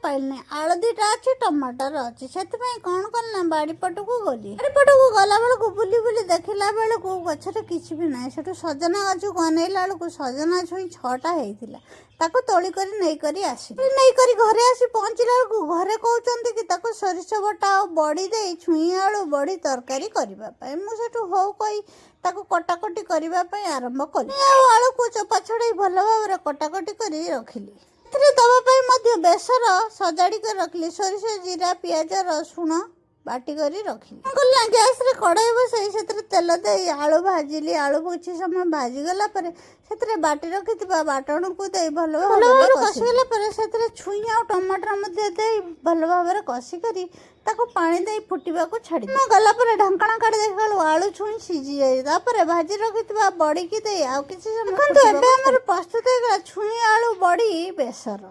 ପାଇଲିନି। ଆଳୁ 2ଟା ଅଛି, ଟମାଟର ଅଛି। ସେଥିପାଇଁ କ'ଣ କଲି ନା, ବାଡ଼ି ପଟକୁ ଗଲି। ବାଡ଼ି ପଟକୁ ଗଲା ବେଳକୁ ବୁଲି ବୁଲି ଦେଖିଲା ବେଳକୁ ଗଛରେ କିଛି ବି ନାହିଁ। ସେଠୁ ସଜନା ଗଛକୁ ଅନେଇଲା ବେଳକୁ ସଜନା ଛୁଇଁ ଛଅଟା ହେଇଥିଲା। ତାକୁ ତୋଳି କରି ନେଇକରି ଆସିଲି। ନେଇକରି ଘରେ ଆସି ପହଞ୍ଚିଲା ବେଳକୁ ଘରେ କହୁଛନ୍ତି କି ତାକୁ ସୋରିଷ ବଟା ଆଉ ବଡ଼ି ଦେଇ ଛୁଇଁ ଆଳୁ ବଡ଼ି ତରକାରୀ କରିବା ପାଇଁ। ମୁଁ ସେଠୁ ହଉ କହି ତାକୁ କଟାକଟି କରିବା ପାଇଁ ଆରମ୍ଭ କଲି। ଆଉ ଆଳୁକୁ ଚୋପା ଛଡ଼େଇ ଭଲ ଭାବରେ କଟାକଟି କରି ରଖିଲି। ଏଥିରେ ଦେବା ପାଇଁ ମଧ୍ୟ ବେସର ସଜାଡ଼ି କରି ରଖିଲି। ସୋରିଷ, ଜିରା, ପିଆଜ, ରସୁଣ ବାଟି କରି ରଖିଲି। କଣ କଲି ନା, ଗ୍ୟାସରେ କଢ଼େଇ ବସାଇ ସେଥିରେ ତେଲ ଦେଇ ଆଳୁ ଭାଜିଲି। ଆଳୁ କିଛି ସମୟ ଭାଜିଗଲା ପରେ ସେଥିରେ ବାଟି ରଖିଥିବା ବାଟଣକୁ ଦେଇ ଭଲ ଭାବରେ କଷିଗଲା ପରେ ସେଥିରେ ଛୁଇଁ ଆଉ ଟମାଟର ମଧ୍ୟ ଦେଇ ଭଲ ଭାବରେ କଷିକରି ତାକୁ ପାଣି ଦେଇ ଫୁଟିବାକୁ ଛାଡ଼ି ଗଲା ପରେ ଢାଙ୍କଣା କାଢ଼ି ଦେଖିଲା ବେଳକୁ ଆଳୁ ଛୁଇଁ ସିଝି ଯାଇଛି। ତାପରେ ଭାଜି ରଖିଥିବା ବଡ଼ିକି ଦେଇ ଆଉ କିଛି ସମୟ। ଦେଖନ୍ତୁ, ଏବେ ଆମର ପ୍ରସ୍ତୁତ ହେଇଗଲା ଛୁଇଁ ଆଳୁ ବଡ଼ି ବେସର।